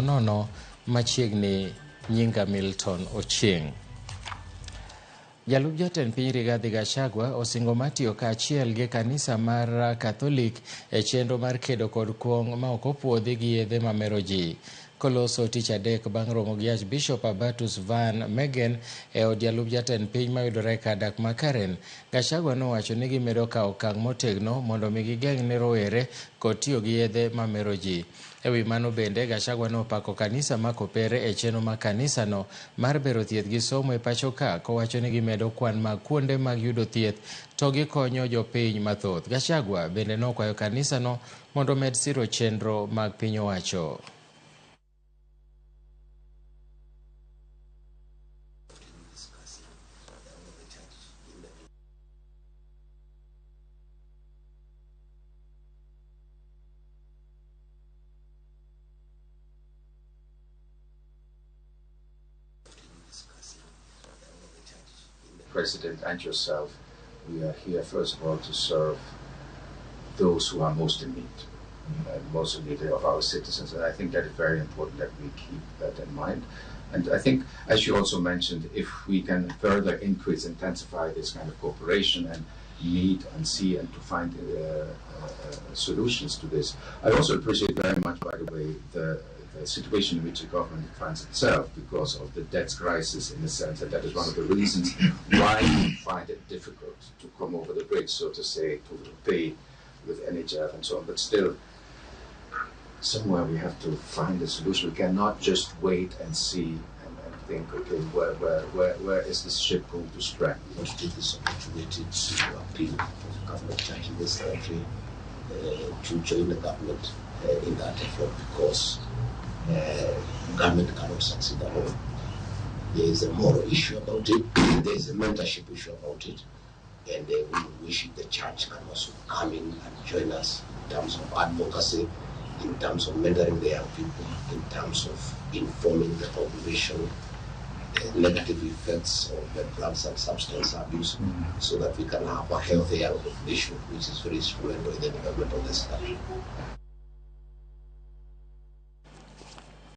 Nono machiegni nyinga Milton Ochieng. Jalup jatend piny Rigathi Gachagua osingo mar tiyo kaachiel gi kanisa mar Katholik e chenro mar kedo kod kuong' ma ok opuodhi gi yedhe mamero ji. Koloso tich adek bang' romo gi Archbishop Abertus Van Megen e od jalup jatend piny mayudore kar dak ma Karen, Gachagua nowacho ni gimedo kawo okang' motegno mondo mi gigeng' ne rowere kod tiyo gi yedhe mamero ji. E wi mano bende, Gachagua nopako kanisa ma Kopere e chenro mar kanisano mar bero thieth gi somo e pacho ka, kowacho ni gimedo kwan mag kuonde mag yudo thieth to gikonyo jopiny mathoth. Gachagua bende nokwayo kanisano mondo omed siro chenro mag piny owacho. President and yourself, we are here first of all to serve those who are most in need, and most in need of our citizens. And I think that is very important that we keep that in mind. And I think, as you also mentioned, if we can further increase, intensify this kind of cooperation and meet and see and to find solutions to this. I also appreciate very much, by the way, the situation in which the government finds itself because of the debt crisis, in a sense, and that is one of the reasons why we find it difficult to come over the bridge, so to say, to pay with NHF and so on. But still, somewhere we have to find a solution. We cannot just wait and see and think, okay, where is this ship going to strand? We want to take this opportunity to appeal for the Catholic Church in this country to join the government in that effort, because government cannot succeed alone. There is a moral issue about it, there is a mentorship issue about it, and we wish the church can also come in and join us in terms of advocacy, in terms of mentoring the young people, in terms of informing the population the negative effects of the drugs and substance abuse, so that we can have a healthy young population, which is very instrumental in the development of this country.